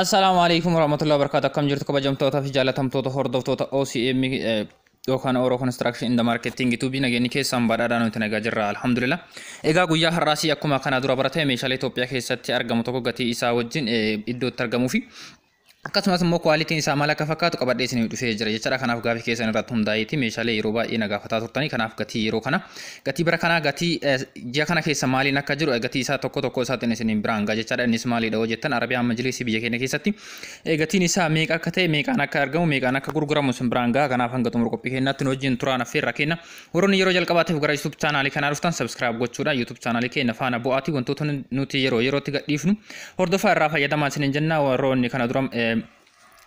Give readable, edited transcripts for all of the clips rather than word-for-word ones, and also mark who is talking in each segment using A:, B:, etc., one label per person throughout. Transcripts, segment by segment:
A: Assalaamu alaikum warahmatullahi wabarakatuh. Akkam jirtu kabajamtoota fi jaalatamtoota hordoftoota OCM yookaan Oro Construction in the Marketing YouTube? Nageenyi keessan badhaadhaan, nuti nagaa jirra, alhamdulillah. Egaa guyyaa har'aasii akkuma kana dura baratame meeshaalee Itoophiyaa keessatti argamu tokko gatii isaa wajjin, iddoo itti argamuu fi akkasumas immoo qualityn isaa maal akka fakkaatu qabadhee isinii dhufee jira jechaadha. Kanaaf gaafii keessan irratti hundaa'eeti meeshaalee yeroo baay'ee na gaafataa turtanii. Kanaaf gatii yeroo kana, gatii bara kanaa, gatii ji'a kana keessa maaliin akka jiru gatii isaa tokko tokko isaatiin isiniin biraan ga'a jechaadha. Innis maalidha hoo jettan, Arabiyaan Majlisii biyya keenya keessatti gatiin isaa meeqa akka ta'e, meeqaan akka argamu, meeqaan akka gurguramu isin biraan ga'a. Kanaaf hanga xumura qophii keenyaatti nu wajjin turaan affeerra kenna. Warroonni yeroo jalqabaatiif gara YouTube channelii kanaa dhuftan subscribe gochuudhaan YouTube channelii keenya faana bu'aatii wantoota nuti yeroo yerootti gadhiifnu hordofaa irraa fayyadamaa isiniin jenna. Warroonni kana dura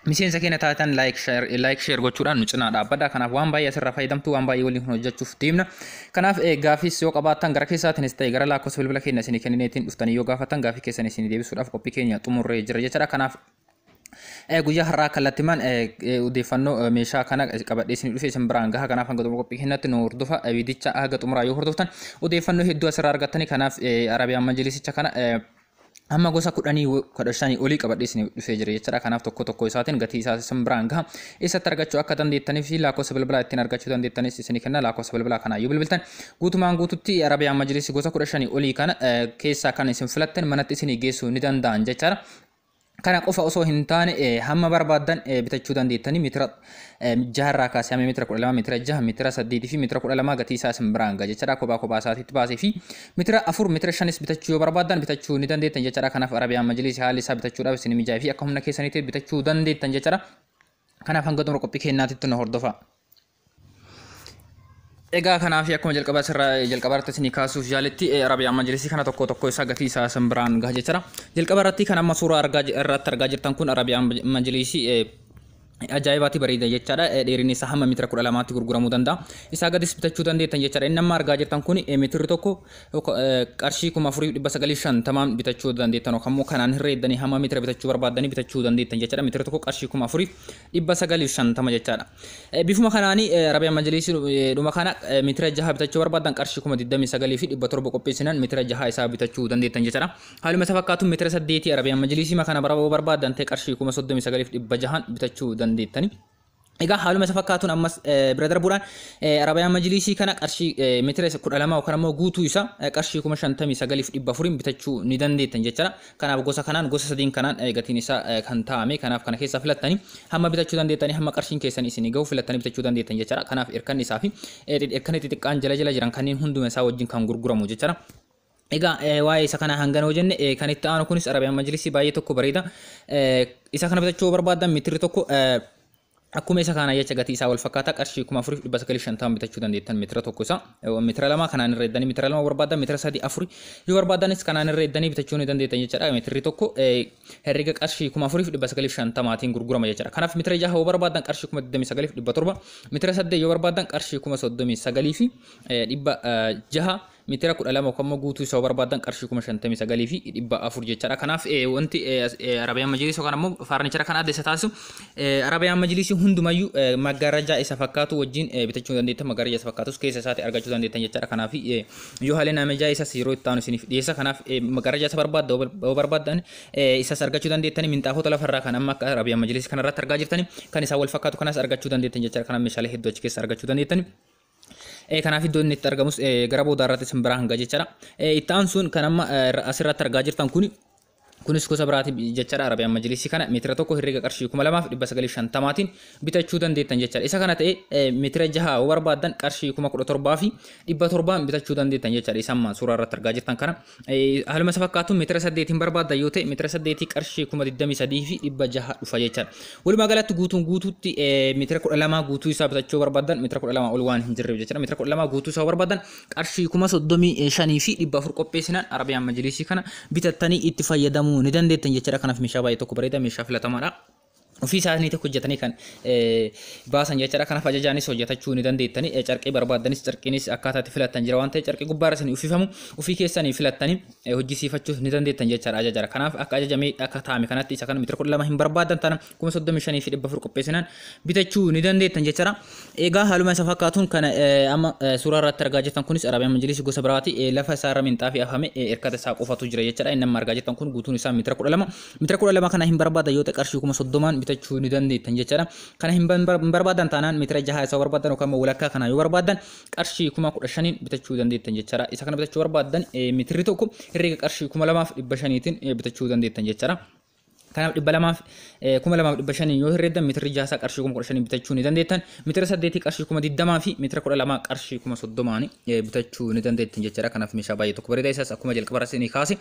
A: miseensa keenya taatan like share gochuudhaan nu cinaa dhaabbadha. Kanaaf waan baay'ee asirraa fayyadamtu, waan baay'ee waliin hojjechuuf deemna. Kanaaf gaafis yoo qabaattan gara keessaatiinis ta'e gara lakkoofsa bilbila keenya isinii kennineetiin dhuftanii yoo gaafattan gaafii keessan isinii deebisuudhaaf qophii keenya xumurree jira jechaadha. Kanaaf guyyaa har'aa kallattimaan odeeffannoo meeshaa kana qabadhee isinii dhufe isin biraan gaha. Kanaaf hanga xumura qophii keenyatti nu hordofa. Viidicha haga xumuraa yoo hordoftan odeeffannoo hedduu asirraa argattanii. Kanaaf Arabiyaan Majlisicha kana hamma gosa 10, 15 olii qabadhee isin dhufee jira jechaadha. Kanaaf tokko tokko isaatiin gatii isaa isin biraan gaha. Eessatti argachuu akka dandeettanii fi lakkoofsa bilbilaa ittiin argachuu dandeettanis isinii kenna. Lakkoofsa bilbilaa kanaa yoo bilbiltan guutumaan guututti Arabiyaan Majlisii gosa 15 olii kana keessaa kan isin filattan manatti isinii geessuu ni danda'an jechaadha. Kana qofa osoo hin taane hamma barbaaddan bitachuu dandeettanii, meetira 6rraa kaasee hamma meetira 12, meetira 6, meetira 8 fi meetira 12 gatii isaa isin biraan gaha jechaadha. Kophaa kophaa isaatiitti baasee fi meetira 4, meetira 5s bitachuu yoo barbaaddan bitachuu ni dandeettan jechaadha. Kanaaf Arabiyaan Majlisii haalli isaa bitachuudhaaf isin mijaa'ee fi akka humna keessaniitti bitachuu dandeettan jechaadha. Kanaaf hanga xumura qophii keenyaatitti nu hordofa. Egaa kanaaf akkuma jalqaba asirraa jalqaba irratti isinii kaasuuf yaaletti Arabiyaan Majlisii kana tokko tokko isaa gatii isaa isin biraan gaha jechaadha. Jalqaba irratti kan amma suuraa irratti argaa jirtan kun Arabiyaan Majlisii ajaa'ibaatti bareeda jechaadha. Dheerinni isaa hamma meetira 12tti gurguramuu danda'a. Isaa gadis bitachuu dandeettan jechaadha. Inni amma argaa jirtan kun meetirri tokko qarshii 4950n bitachuu dandeettan yookaan immoo kanaan herreeddanii hamma meetira bitachuu barbaaddanii bitachuu dandeettan jechaadha. Meetira tokko qarshii 4950 jechaadha. Bifuma kanaanii Arabiyaan Majlisii dhuma kana meetira 6 bitachuu barbaadan qarshii 29,700 qopheessinan meetira 6 isaa bitachuu dandeettan jechaadha. Haaluma isa fakkaatu meetira 8 Arabiyaan Majlisii kana barbaadan ta'e qarshii 39,600n bitachuu dandeettani. Egaa haaluma isa fakkaatuun ammas bira darbuudhaan Arabiyaan Majlisii kana qarshii meetira 12 yookaan immoo guutuu isaa qarshii 59,400n bitachuu ni dandeettan jechaadha. Kanaaf gosa kanaan, gosa sadiin kanaan gatiin isaa kan taa'ame. Kanaaf kana keessaa filattanii hamma bitachuu dandeettanii, hamma qarshiin keessan isinii gahu filattanii bitachuu dandeettan jechaadha. Kanaaf irkanni isaa fi irkanni xixiqqaan jala jala jiran kanneen hunduma isaa wajjin kan gurguramu jechaadha. Egaa waa'ee isa kana hangana hoo jenne, kan itti aanu kunis Arabiyaan Majlisii baay'ee tokko bareeda. Isa kana bitachuu barbaadan meetirri tokko akkuma isa kana jecha gatii isaa wal fakkaataa qarshii 4950 bitachuu dandeettan meetira tokko isaa. Meetira 2 kanaan irra eddanii meetira 2 barbaadan, meetira 3, 4 yoo barbaadanis kanaan irra eddanii bitachuu ni dandeettan jechaadha. Meetirri tokko herrega qarshii 4950tiin gurgurama jechaadha. Kanaaf meetira 6 yoo barbaadan qarshii 29,700, meetira 8 yoo barbaadan qarshii 39,600, meetira 12 yookaan immoo guutuu isaa barbaadan qarshii 59,400 jechaadha. Kanaaf wanti Arabiyaan Majlisii yookaan immoo furniture kana adda isa taasisu Arabiyaan Majlisii hundumayyuu maggaarajaa isa fakkaatu wajjin bitachuu dandeettan, maggaarajaa isa fakkaatus keessa isaatti argachuu dandeettan jechaadha. Kanaaf yoo haalli namajaa isas yeroo itti aanu isiniif dhiyeessa. Kanaaf maggaarajaa isa barbaadda yoo barbaaddan isas argachuu dandeettani. Minxaafota lafarraa kan amma akka Arabiyaan Majlisii kanarratti argaa jirtani kan isaa wal fakkaatu kanas argachuu dandeettan jechaadha. Kanaaf meeshaalee hedduu achi keessa argachuu dandeettani. Kanaaf iddoo inni itti argamus gara boodaa irratti isin biraa hanga jechaadha. Itti aansuun kan amma asirratti argaa jirtan kuni kunis gosa biraati jechaadha. Arabiyaan Majlisii kana meetira tokko herreega qarshii 2950n bitachuu dandeettan jechaadha. Isa kana ta'e meetira 6 yoo barbaaddan qarshii 17,700n bitachuu dandeettan jechaadha. Isa ammaa suuraa irratti argaa jirtan kana. Haaluma isa fakkaatuun meetira 8n barbaaddan yoo ta'e meetira 8 qarshii 23,600 dhufa jechaadha. Walumaa galatti guutuun guutuutti meetira 12 guutuu isaa bitachuu barbaaddan, meetira 12 ol waan hin jirreef jechaadha. Meetira 12 guutuu isaa barbaadan qarshii 35,400 qopheessinaan Arabiyaan Majlisii kana bitattanii itti fayyadamuu ni dandeettan jechaadha. Kanaaf meeshaa baay'ee tokko bareeda, meeshaa filatamaadha. Ofii isaaniitti hojjetanii kan baasan jechaadha. Kanaaf ajajaanis hojjetachuu ni dandeettani. Carqii barbaaddanis carqiinis akkaataa itti filattan jira waan ta'eef carqii gubbaarra isin uffifamu ofii keessanii filattanii hojjisiifachuus ni dandeettan jechaadha ajajaadha. Kanaaf akka ajajamee akka taa'ame kanatti isa kana meetira 12 hin barbaadan taana 35,400 qopheessinaan bitachuu ni dandeettan jechaadha. Egaa haaluma isa fakkaatuun kana amma suuraa irratti argaa jirtan kunis Arabiyaan Majlisii gosa biraati. Lafa isaarra minxaafii afame hirkata isaa qofatu jira jechaadha. Inni amma argaa jirtan kun guutuun isaa meetira 12. Meetira 12 kana hin barbaadan yoo ta'e qarshii 30,000 bitachuu ni dandeettan jechaadha. Kana hin barbaadan taanaan meetira 6 isa barbaadan yookaan walakkaa kana yoo barbaadan qarshii 15,000 bitachuu dandeettan jechaadha. Isa kana bitachuu barbaadan meetirri tokko herreega qarshii 2,500 bitachuu dandeettan jechaadha. Kanaaf 200, 2,500 yoo herreeddan meetirri 6 qarshii 15,000 bitachuu ni dandeettan. Meetira 8 qarshii 20,000 fi meetira 12 qarshii 30,000 bitachuu ni dandeettan jechaadha. Kanaaf meeshaa baay'ee tokko bareeda isaas akkuma jalqaba irratti ni kaase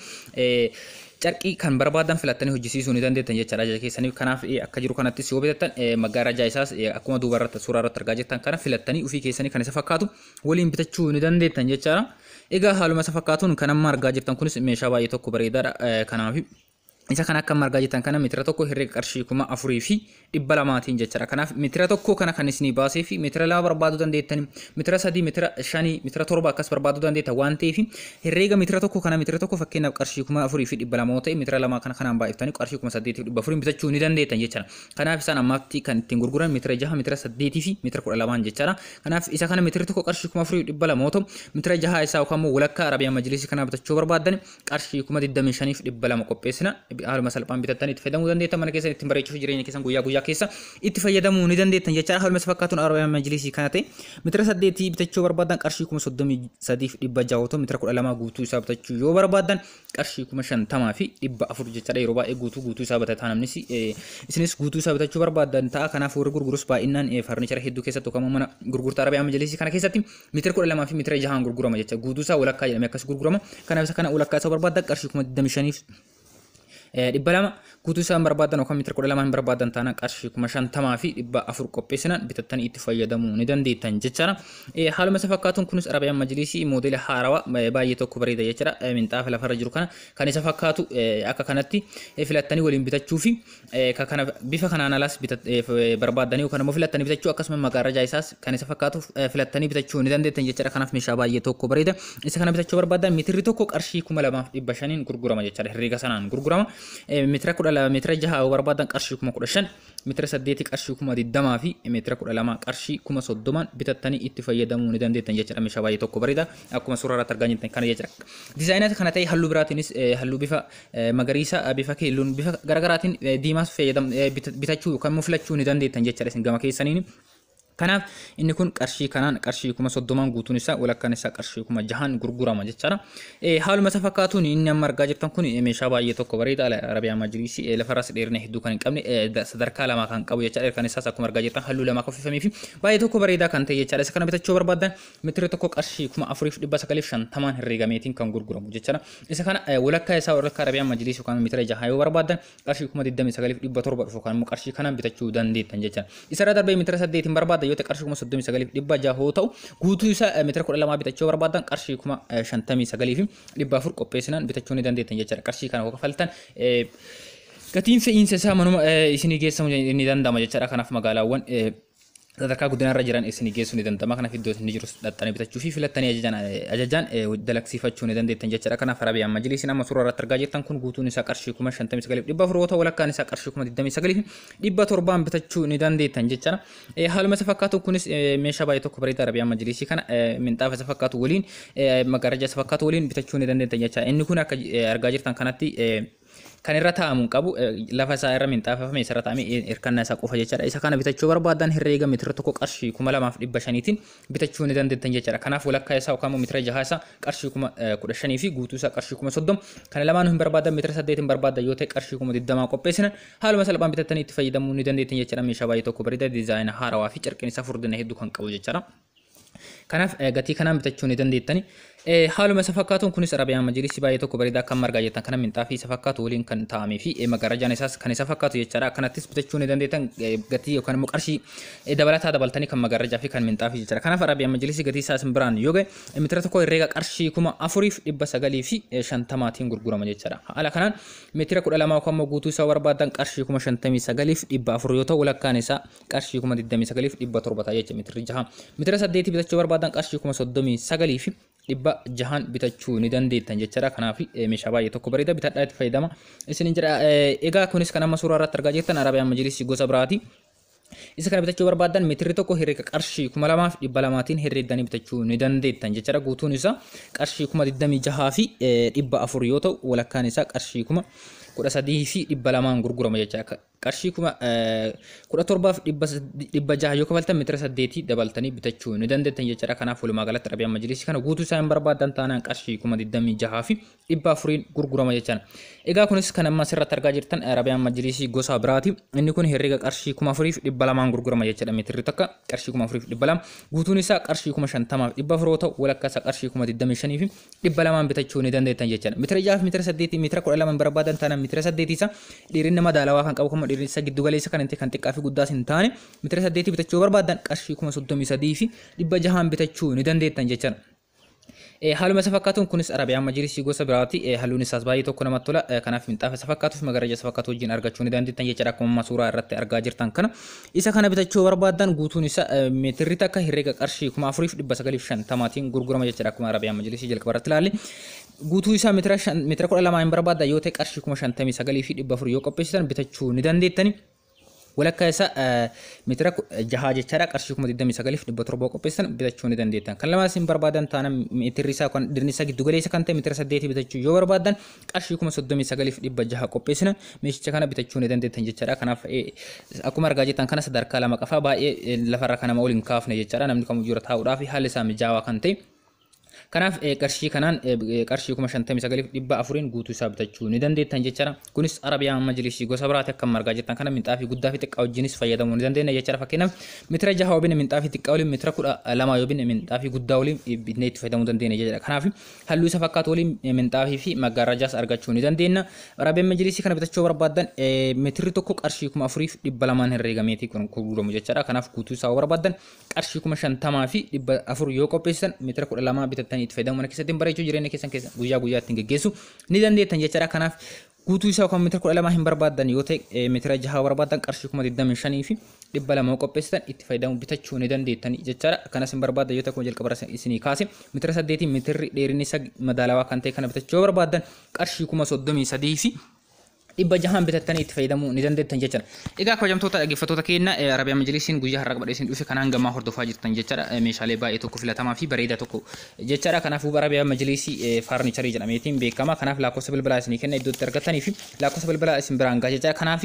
A: carqii kan barbaadan filattanii hojjisiisuu ni dandeettan jechaadha ajaja keessaniif. Kanaaf akka jiru kanattis yoo bitattan maggaarajaa isaas akkuma duuba irratti suuraa irratti argaa jirtan kana filattanii ofii keessanii kan isa fakkaatu waliin bitachuu ni dandeettan jechaadha. Egaa haaluma isa fakkaatuun kan amma argaa jirtan kunis meeshaa baay'ee tokko bareedaadha. Kanaaf isa kana akka argaa jirtan kana meetira tokko herreega qarshii 4,200 jechaadha. Kanaaf meetira tokko kana kan isinii baasee fi meetira 2 barbaaduu dandeettani, meetira 3, meetira 5, meetira 7 akkas barbaaduu dandeetta waan ta'eef herreega meetira tokko kana meetira tokko fakkeenyaaf qarshii 4,200 yoo ta'e meetira 2 kana kanaan baay'iftanii qarshii 8,400 bitachuu ni dandeettan jechaadha. Kanaaf isaan ammaatti kan ittiin gurguran meetira 6, meetira 8 fi meetira 12 jechaadha. Kanaaf isa kana meetira tokko qarshii 4,200 yoo ta'u meetira 6 isaa yookaan immoo walakkaa Arabiyaan Majlisii kanaa bitachuu barbaadan qarshii 25,200 qopheessina. Haaluma salphaan bitattanii itti fayyadamuu dandeettan, mana keessan ittiin bareechuuf jireenya keessan guyyaa guyyaa keessa itti fayyadamuu ni dandeettan jechaadha. Haaluma isa fakkaatuun Arabiyaan Majlisii kana ta'e meetira 8 bitachuu barbaadan qarshii 33,600 ta'u meetira 12 guutuu isaa bitachuu yoo barbaadan qarshii 50,400 jechaadha. Yeroo baay'ee guutuu guutuu isaa bitataa namnis isinis guutuu isaa bitachuu barbaadan ta'a. Kanaaf warri gurgurus baay'inaan farnichara hedduu keessatti yookaan mana gurgurtaa Arabiyaan Majlisii kana keessatti meetira 12 fi meetira 6 gurgurama jecha, guutuu isaa walakkaa jedhamee akkas gurgurama. Kanaaf isa kana walakkaa isaa barbaadan qarshii 25,200, guutuu isaan barbaadan yookaan meetira 12 hin barbaadan taanaan qarshii 50,400 qopheessinan bitattanii itti fayyadamuu ni dandeettan jechaadha. Haaluma isa fakkaatuun kunis Arabiyaan Majlisii moodela haarawaa baay'ee tokko bareeda jechaadha. Minxaafa lafarra jiru kana kan isa fakkaatu akka kanatti filattanii waliin bitachuu fi kana bifa kanaan alaas barbaadanii yookaan immoo filattanii bitachuu, akkasuma magaarajaa isaas kan isa fakkaatu filattanii bitachuu ni dandeettan jechaadha. Kanaaf meeshaa baay'ee tokko bareeda. Isa kana bitachuu barbaadan meetirri tokko qarshii 2,500 gurgurama jechaadha. Herreega sanaan gurgurama. Meetira 12, meetira 6 yoo barbaadan qarshii 15,000, meetira 8 qarshii 20,000 fi meetira 12 qarshii 30,000 bitattanii itti fayyadamuu ni dandeettan jechuudha. Meeshaa baay'ee tokko bareeda akkuma suuraa irratti argaa jirtan kana jechuudha. Dizaayinaa kana ta'e halluu biraatiinis halluu bifa magariisa, bifa keelloon, bifa garaagaraatiin diimaas fayyadam bitachuu yookaan immoo filachuu ni dandeettan jechuudha isin gama keessaniin. Kanaaf inni kun qarshii kanaan qarshii 30,000 guutuun isaa, walakkaan isaa qarshii 6,000 gurgurama jechaadha. Haaluma isa fakkaatuun inni amma argaa jirtan kun meeshaa baay'ee tokko bareeda Arabiyaan Majlisii lafarraas dheerina hedduu kan hin qabne sadarkaa lama kan qabu jechaadha. Kan isaas akkuma argaa jirtan halluu lama uffifamee fi baay'ee tokko bareedaa kan ta'e jechaadha. Isa kana bitachuu barbaadan meetira tokko qarshii 4,950 herreegameetiin kan gurguramu jechaadha. Isa kana walakkaa isaa, walakkaa Arabiyaan Majlisii yookaan meetira 6 yoo barbaadan qarshii 29,700 dhufu yookaan immoo qarshii kanaan bitachuu dandeettan jechaadha. Isarra darbee meetira 8 barbaadan yoo ta'e qarshii 39,600 yoo ta'u guutuu isaa meetira 12 bitachuu barbaadan qarshii 59,400 qopheessinaan bitachuu ni dandeettan jechaadha. Qarshii kana yoo kaffaltan gatiin fe'iinsa isaa manuma isinii geessamu ni danda'ama jechaadha. Kanaaf magaalaawwan sadarkaa guddinarra jiran isinii geessuu ni danda'ama. Kanaaf iddoo isin jiru dhaxxanii bitachuu fi filattanii ajajaan dalagsiifachuu ni dandeettan jechaadha. Kanaaf Arabiyaan Majlisiin amma suuraa irratti argaa jirtan kun guutuun isaa qarshii 59,400 yoo ta'u walakkaan isaa qarshii 29,700 bitachuu ni dandeettan jechaadha. Haaluma isa fakkaatu kunis meeshaa baay'ee tokko bareedaa Arabiyaan Majlisii kana minxaafa isa fakkaatu waliin, magaraja isa fakkaatu waliin bitachuu ni dandeettan jechaadha. Inni kun akka argaa jirtan kanatti kan irra taa'amu qabu lafa isaa irra minxaafame isarra taa'amee hirkannaa isaa qofa jechaadha. Isa kana bitachuu barbaadan herreega meetira tokko qarshii 2,500 bitachuu ni dandeettan jechaadha. Kanaaf walakkaa isaa yookaan meetira 6 isaa qarshii 15,000 fi guutuu isaa qarshii 30,000. Kana lamaanuu hin barbaadan, meetira 8 hin barbaadan yoo ta'e qarshii 20,000 qopheessina haaluma salphaan bitattanii itti fayyadamuu ni dandeettan jechaadha. Meeshaa baay'ee tokko bareeda diizaayina haarawaa fi carqeen isaa furdina hedduu kan qabu jechaadha. Kanaaf gatii kanaan bitachuu ni dandeettani. Haaluma isa fakkaatuun kunis Arabiyaan Majlisii baay'ee tokko bareedaa kan margaa jettan kana minxaafii isa fakkaatu waliin kan taa'amee fi magarajaan isaas kan isa fakkaatu jechaadha. Akkanattis bitachuu ni dandeettan gatii yookaan immoo qarshii dabalataa dabaltanii kan magarajaa fi kan minxaafii jechaadha. Kanaaf Arabiyaan Majlisii gatii isaa isin biraan yoo ga'e meetira tokko herreega qarshii 4950 gurgurama jechaadha. Haala kanaan meetira 12 yookaan immoo guutuu isaa barbaadan qarshii 59,400 yoo ta'u walakkaan isaa qarshii 29,700 ta'a jecha meetirri 6. Meetira 8 bitachuu barbaadan qarshii 39,600 bitachuu ni dandeettan jechaadha. Kanaaf meeshaa baay'ee tokko bareeda bitadhaa itti fayyadama isin jira. Egaa kunis kan amma suuraa irratti argaa jirtan Arabiyaan Majlisii gosa biraati. Isa kana bitachuu barbaadan meetirri tokko herreega qarshii 2200 herreeddanii bitachuu ni dandeettan jechaadha. Guutuun isaa qarshii 26,400 yoo ta'u walakkaan isaa qarshii 13,200 gurgurama jechaadha. Qarshii 17,600 yoo kafaltan meetira 8 dabaltanii bitachuu ni dandeettan jechaadha. Kanaaf walumaa galatti Arabiyaan Majlisii kana guutuu isaa hin barbaadan taanaan qarshii 26,400 gurgurama jechaadha. Egaa kunis kan amma asirratti argaa jirtan Arabiyaan Majlisii gosa biraati. Inni kun herreega qarshii 4,200 gurgurama jechaadha. Meetirri takka qarshii 4,200 guutuun isaa qarshii 50,400 yoo ta'u walakkaa isaa qarshii 25,200 bitachuu ni dandeettan jechaadha. Meetira 6 fi meetira 8 meetira 12 barbaadan taanaan meetira 8 isaa dheerina madaalawaa kan qabu kuma dheerina isa giddu galeessa kan kan xiqqaa fi guddaas hin taane meetira 8 bitachuu barbaadan qarshii 33,600 bitachuu ni dandeettan jechaadha. Haaluma isa fakkaatuun kunis Arabiyaan Majlisii gosa biraati. Halluun isaas baay'ee tokko namatti tola. Kanaaf minxaafa isa fakkaatuu fi magaraja isa fakkaatu wajjin argachuu ni dandeettan jechaadha. Akkuma amma suuraa irratti argaa jirtan kana. Isa kana bitachuu barbaadan guutuun isaa meetirri takka herreega qarshii 4,950 gurgurama jechaadha. Akkuma Arabiyaan Majlisii jalqaba irratti ilaalle. Guutuu isaa meetira 12 hin barbaadan yoo ta'e qarshii 59,400 yoo qopheessitan bitachuu ni dandeettani. Walakkaa isaa meetira 6 jechaadha qarshii 29,700 qopheessan bitachuu ni dandeettan. Kan lamaas hin barbaadan taanaan meetirri isaa kan dirni isaa giddu galeessa kan ta'e meetira 8 bitachuu yoo barbaadan qarshii 39,600 qopheessina meeshicha kana bitachuu ni dandeettan jechaadha. Kanaaf akkuma argaa jirtan kana sadarkaa lama qafaa baay'ee lafarra kan nama ol hin kaafne jechaadha. Namni kamuu jira taa'uudhaaf haalli isaa mijaawaa kan ta'e. Kanaaf qarshii kanaan qarshii 59,400 guutuu isaa bitachuu ni dandeettan jechaadha. Kunis Arabiyaan Majlisii gosa biraati akka margaa jirtan kana minxaafii guddaa fi xiqqaa wajjinis fayyadamuu ni dandeenya jechaadha. Fakkeenyaaf meetira 6 yoo binne minxaafii xiqqaa waliin meetira 12 yoo binne minxaafii guddaa waliin bitnee itti fayyadamuu dandeenya jechaadha. Kanaaf halluu isa fakkaatu waliin minxaafii fi maggarajaas argachuu ni dandeenya. Arabiyaan Majlisii kana bitachuu barbaadan meetirri tokko qarshii 4,200 herreegameetii kun gurguramu jechaadha. Kanaaf guutuu isaa barbaadan qarshii 50,400 yoo qopheessan meetira 12 bitattanii itti fayyadamu mana keessatti bareechuu jireenya keessan keessa guyyaa guyyaa ittiin geggeessu ni dandeettan jechaadha. Kanaaf guutuu isaa yookaan meetira 12 hin barbaadan yoo ta'e meetira 6 barbaadan qarshii 25,200 qopheessitan itti fayyadamu bitachuu ni dandeettan jechaadha. Kanas hin barbaadan yoo ta'e akkuma jalqaba isinii kaase meetira 8 meetirri dheerinni isaa madaalawaa kan ta'e kana bitachuu yoo barbaadan qarshii 33,600 bitattanii itti fayyadamuu ni dandeettan jechaadha. Egaa kabajamtoota dhaggeeffattoota keenya Arabiyaan Majlisiin guyyaa har'a qabadhee isin dhufe kanaan gamaa hordofaa jirtan jechaadha. Meeshaalee baay'ee tokko filatamaa fi bareedaa tokko jechaadha. Kanaafuu Arabiyaan Majlisii faarnicharii jedhameetiin beekama. Kanaaf lakkoofsa bilbilaa isinii kenna iddoo itti argattanii fi lakkoofsa bilbilaa isin biraan gaha jechaadha. Kanaaf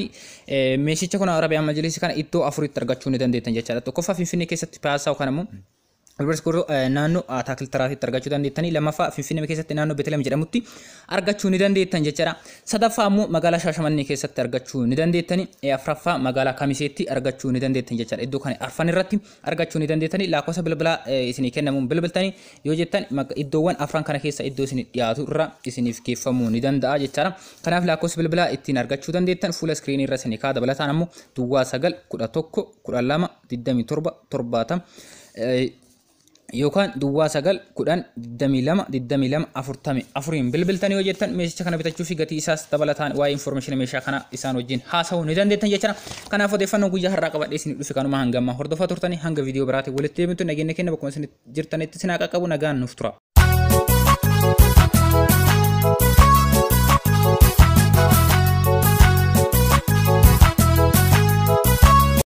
A: meeshicha kun Arabiyaan Majlisii kana iddoo afuritti argachuu ni dandeettan jechaadha. Tokkoffaa Finfinnee keessatti Piyaasaa yookaan immoo naannoo Ataakil Taraatitti argachuu dandeettanii. Lammaffaa Finfinnee keessatti naannoo Beetelem jedhamutti argachuu ni dandeettan jechaadha. Sadaffaa immoo magaalaa Shaashamannee keessatti argachuu ni dandeettanii. Afuraffaa magaalaa Kamiseetti argachuu ni dandeettan jechaadha. Iddoo kana arfan irratti argachuu ni dandeettanii. Lakkoofsa bilbilaa isinii kennamuun bilbiltanii yoo jettan iddoowwan afran kana keessa iddoo isinii dhiyaatu irra isiniif geeffamuu ni danda'a jechaadha. Kanaaf lakkoofsa bilbilaa ittiin argachuu dandeettan fuula iskiriinii irra isinii kaa dabalataan ammoo duwwaa 9 11 12 27 70 yookaan duwwaa 9 10 22 22 44 bilbiltanii yoo jettan meeshicha kana bitachuu fi gatii isaas dabalataan waa'ee information meeshaa kana isaan wajjin haasa'uu ni dandeettan jechaadha. Kanaaf odeeffannoo guyyaa har'aa qabadhee isin dhufe kanuma hanga ammaa hordofaa turtanii hanga viidiyoo biraatiin walitti deebitu nageenya keenya bakkuma isin jirtanitti isin haa qaqqabu nagaan nuuf tura.